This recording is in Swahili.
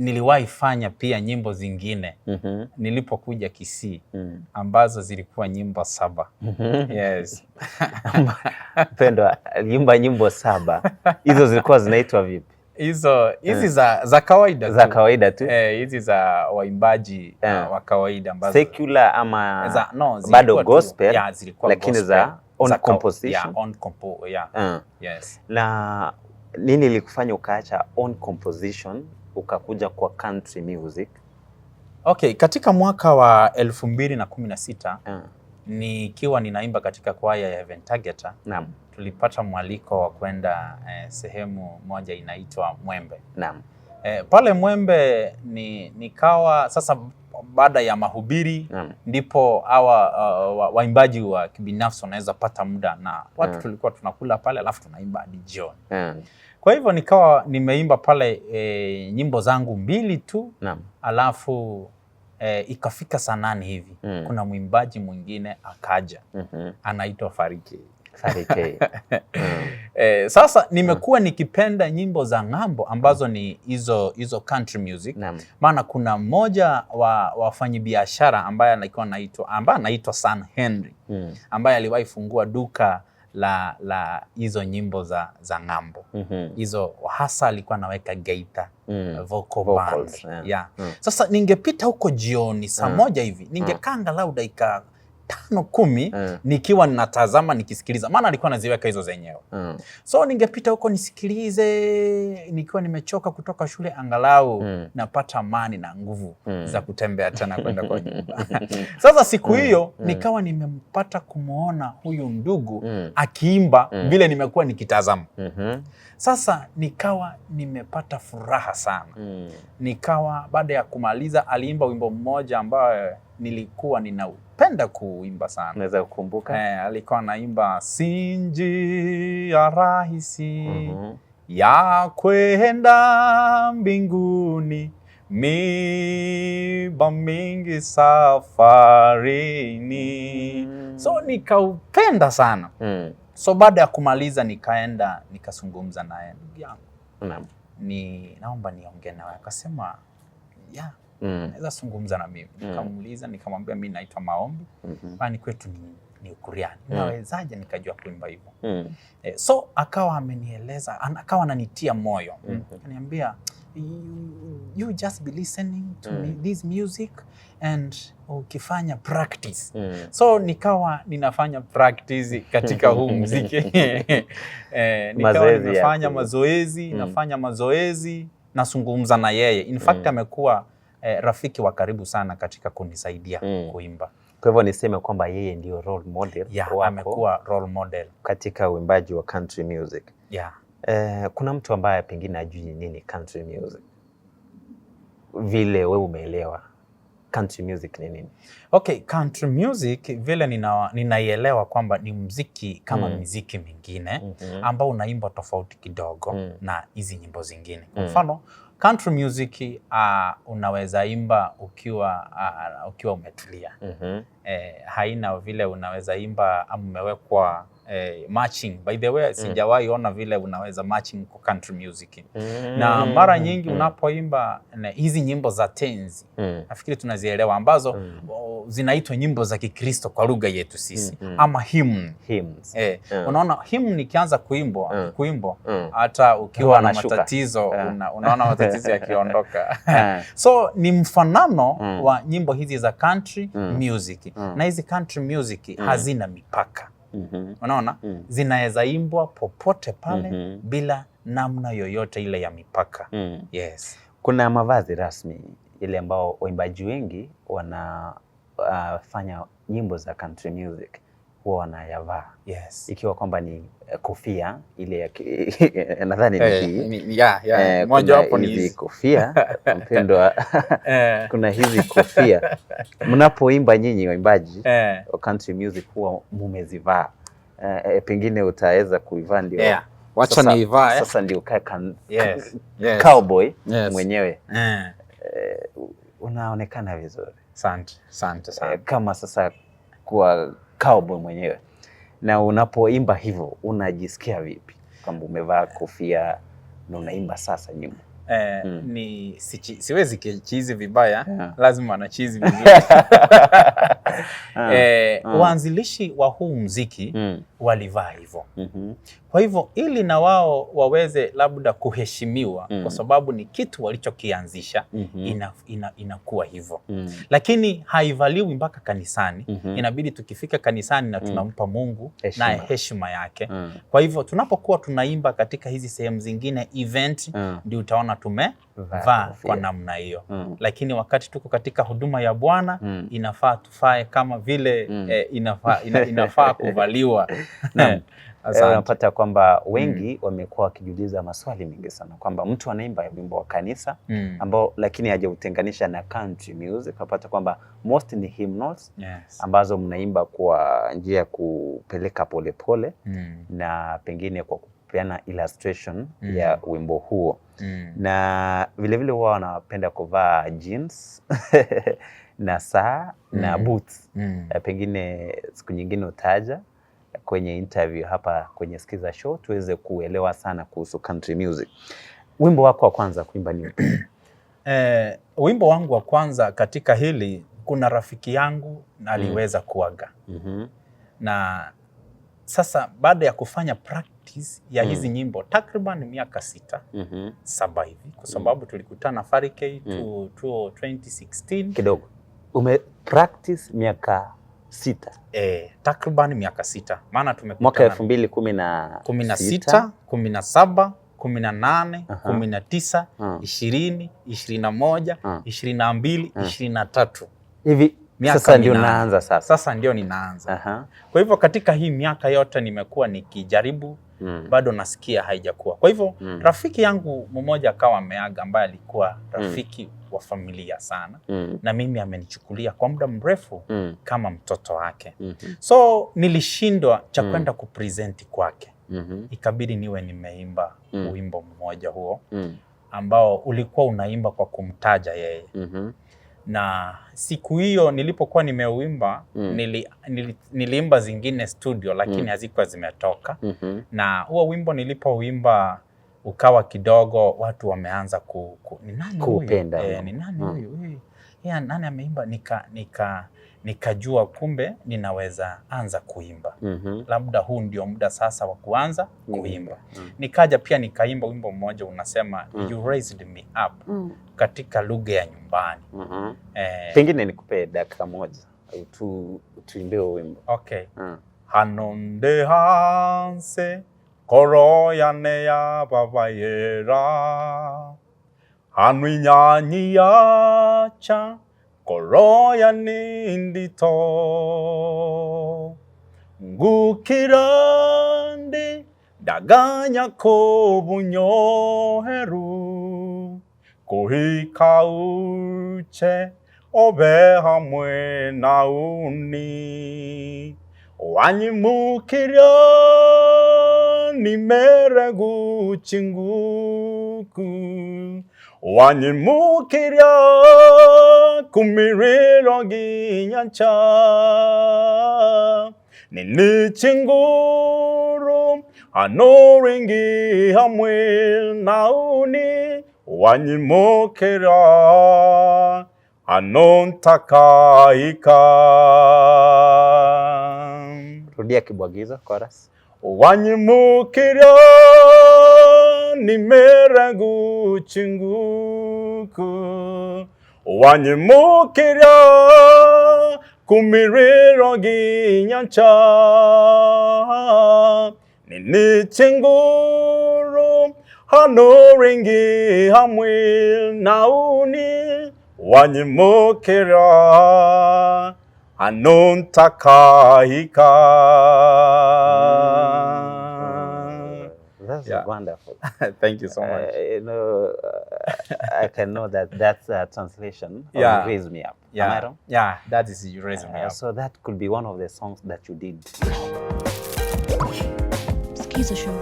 Niliwahi fanya pia nyimbo zingine nilipokuja Kisii ambazo zilikuwa nyimbo 7. Yes. Mpendwa, aliimba nyimbo 7. Hizo zilikuwa zinaitwa vipi? Hizi za kawaida Za tu. Kawaida tu. Eh, hizi za waimbaji wa kawaida ambazo Secular ama za, no, bado zilikuwa tu- gospel, yeah, zilikuwa lakini gospel. za own Za composition. Yeah, own compo, yeah. Yes. Na nini ilikufanya ukaacha own composition ukakuja kwa country music? Okay, katika mwaka wa 2016 nikiwa ninaimba katika kwaya ya Heaven Targeter, tulipata mwaliko wa kwenda sehemu moja inaitwa Mwembe. Pale Mwembe nikawa sasa baada ya mahubiri ndipo hawa waimbaji wa kibinafsi wanaweza pata muda na watu tulikuwa tunakula pale alafu tunaimba hadi jioni. Kwa hivyo nikawa nimeimba pale nyimbo zangu mbili tu, alafu ikafika saa 8 hivi kuna mwimbaji mwingine akaja anaitwa Fariki. Fariki. Sasa nimekuwa nikipenda nyimbo za ng'ambo ambazo ni hizo hizo country music, maana kuna mmoja wa wafanyabiashara ambaye alikuwa anaitwa ambaye anaitwa San Henry ambaye aliwahi fungua duka la hizo nyimbo za ng'ambo hizo, hasa alikuwa anaweka Geita vocal Vocals, band. Yeah. Yeah. Sasa ningepita huko jioni saa 1 hivi, ningekaa angalau dakika 5, 10 nikiwa ninatazama, nikisikiliza, maana alikuwa anaziweka hizo zenyewe. So ningepita huko nisikilize nikiwa nimechoka kutoka shule, angalau napata amani na nguvu za kutembea tena kwenda kwa nyumba. Sasa siku hiyo nikawa nimempata kumwona huyu ndugu akiimba vile nimekuwa nikitazama. Sasa nikawa nimepata furaha sana. Nikawa baada ya kumaliza, aliimba wimbo mmoja ambayo nilikuwa ninaupenda kuimba sana. Unaweza kukumbuka? Eh, alikuwa anaimba, "Si njia rahisi ya kwenda mbinguni, miba mingi safarini." So nikaupenda sana. So baada ya kumaliza nikaenda nikazungumza naye, "Ndugu yangu, ni naomba niongee nawe." Akasema, "Yeah, naweza zungumza na mimi." Nikamuuliza, nikamwambia, "Mi naitwa Maombi, kwani kwetu ni Ukuriani, nawezaje nikajua kuimba hivyo?" So akawa amenieleza, akawa ananitia moyo. Akaniambia, "You just be listening to me, this music, and ukifanya practice." So nikawa ninafanya practice katika huu muziki, nikawa Mazoezi ya nimefanya mazoezi, nafanya mazoezi, nazungumza na yeye. In fact amekuwa rafiki wa karibu sana katika kunisaidia kuimba. Kwa hivyo niseme kwamba yeye ndio role model Yeah, wako amekuwa role model. Katika uimbaji wa country music. Yeah. Kuna mtu ambaye pengine ajui nini country music, vile wewe umeelewa country music ni nini? Okay, country music vile ninaielewa kwamba ni mziki kama miziki mingine ambao unaimbwa tofauti kidogo na hizi nyimbo zingine. Kwa mfano, country music unaweza imba ukiwa umetulia. Haina vile unaweza imba ama umewekwa marching. By the way, sijawahi ona vile unaweza marching kwa country music. Na mara nyingi unapoimba hizi nyimbo za tenzi, nafikiri tunazielewa, ambazo zinaitwa nyimbo za Kikristo kwa lugha yetu sisi ama hymn. Hymns. Unaona hymn ikianza kuimbwa kuimbwa hata ukiwa Huwa na anashuka. matatizo unaona matatizo yakiondoka. So ni mfanano wa nyimbo hizi za country music na hizi country music hazina mipaka. Unaona, zinaweza imbwa popote pale bila namna yoyote ile ya mipaka. Yes. Kuna mavazi rasmi ile ambao waimbaji wengi wanafanya nyimbo za country music huwa wanayavaa, ikiwa kwamba ni kofia ile ya nadhani ni hii. Yeah. Moja Kuna wapo ni hizi hizi. Kofia, mpendwa, kuna hizi kofia mnapoimba nyinyi waimbaji wa country music huwa mumezivaa. Pengine utaweza kuivaa ndio Yeah. Wacha niivae. Sasa ndio ukae cowboy mwenyewe. Unaonekana vizuri. Asante, asante sana. Kama sasa kuwa cowboy mwenyewe, na unapoimba hivyo unajisikia vipi kwamba umevaa kofia na unaimba sasa nyimbo? Ni siwezi chizi vibaya, lazima na chizi vizuri. Waanzilishi wa huu muziki walivaa hivyo. Kwa hivyo ili na wao waweze labda kuheshimiwa kwa sababu ni kitu walichokianzisha, inakuwa hivyo. Lakini haivaliwi mpaka kanisani. Inabidi tukifika kanisani na tunampa Mungu naye heshima yake. Kwa hivyo tunapokuwa tunaimba katika hizi sehemu zingine event, ndio utaona tumevaa kwa namna hiyo. Lakini wakati tuko katika huduma ya Bwana, inafaa tufae kama vile inafaa kuvaliwa. Unapata kwamba wengi wamekuwa wakijiuliza maswali mengi sana kwamba mtu anaimba wimbo wa kanisa ambao lakini hajautenganisha na country music. Unapata kwamba most ni hymnals ambazo mnaimba kwa njia ya kupeleka polepole na pengine kwa kupeana illustration ya wimbo huo. Na vile vile huwa wanapenda kuvaa jeans na saa na boots. Pengine siku nyingine utaja kwenye interview hapa kwenye Skiza Show tuweze kuelewa sana kuhusu country music. Wimbo wako wa kwanza kuimba ni upi? Wimbo wangu wa kwanza katika hili, kuna rafiki yangu na aliweza kuaga. Na sasa baada ya kufanya practice ya hizi nyimbo takriban miaka 6, 7 hivi, kwa sababu tulikutana Farikei 2016. Kidogo. Ume practice miaka 6. Takriban miaka 6. Maana tumekutana mwaka 2016, 16, 17, 18, 19, 20, 21, 22, 23. Hivi sasa ndio naanza sasa. Sasa ndio ninaanza. Kwa hivyo katika hii miaka yote nimekuwa nikijaribu, bado nasikia haijakuwa. Kwa hivyo rafiki yangu mmoja akawa ameaga, ambaye alikuwa rafiki wa familia sana, na mimi amenichukulia kwa muda mrefu kama mtoto wake. So nilishindwa cha kwenda kupresent kwake. Ikabidi niwe nimeimba wimbo mmoja huo ambao ulikuwa unaimba kwa kumtaja yeye. Na siku hiyo nilipokuwa nimeuimba, niliimba zingine studio lakini hazikuwa zimetoka. Na huo wimbo nilipouimba ukawa kidogo watu wameanza ni nani huyu? Ni nani huyu? Yeah, nani ameimba? Nikajua kumbe ninaweza anza kuimba. Labda huu ndio muda sasa wa kuanza kuimba. Nikaja pia nikaimba wimbo mmoja unasema You Raised Me Up katika lugha ya nyumbani. Pengine nikupe dakika moja tuimbe wimbo. Okay. Hanonde hanse koro yane ya babayera hanu inyanyi yacha koro ya nindito ngukirande ndaganya ko bunyoheru kuhika uche obe hamwe na uni wanyimukira nimere guchinguku wanyimukira kumiriro ginyancha ninichinguru anoringi hamwe nauni wanyimukira anontakaika. Rudia kibwagizo chorus. Wanyimukira nimere guchinguku wanyimukira kumiriro ginyancha ninichinguru hanoringi hamwe nauni wanyimukira anontakaika. That's wonderful. Thank you so much. You know, I can know that that's a translation of You Raise Me Up. Yeah. Am I wrong? Yeah, that is You Raise Me Up. So that could be one of the songs that you did. Skiza Show.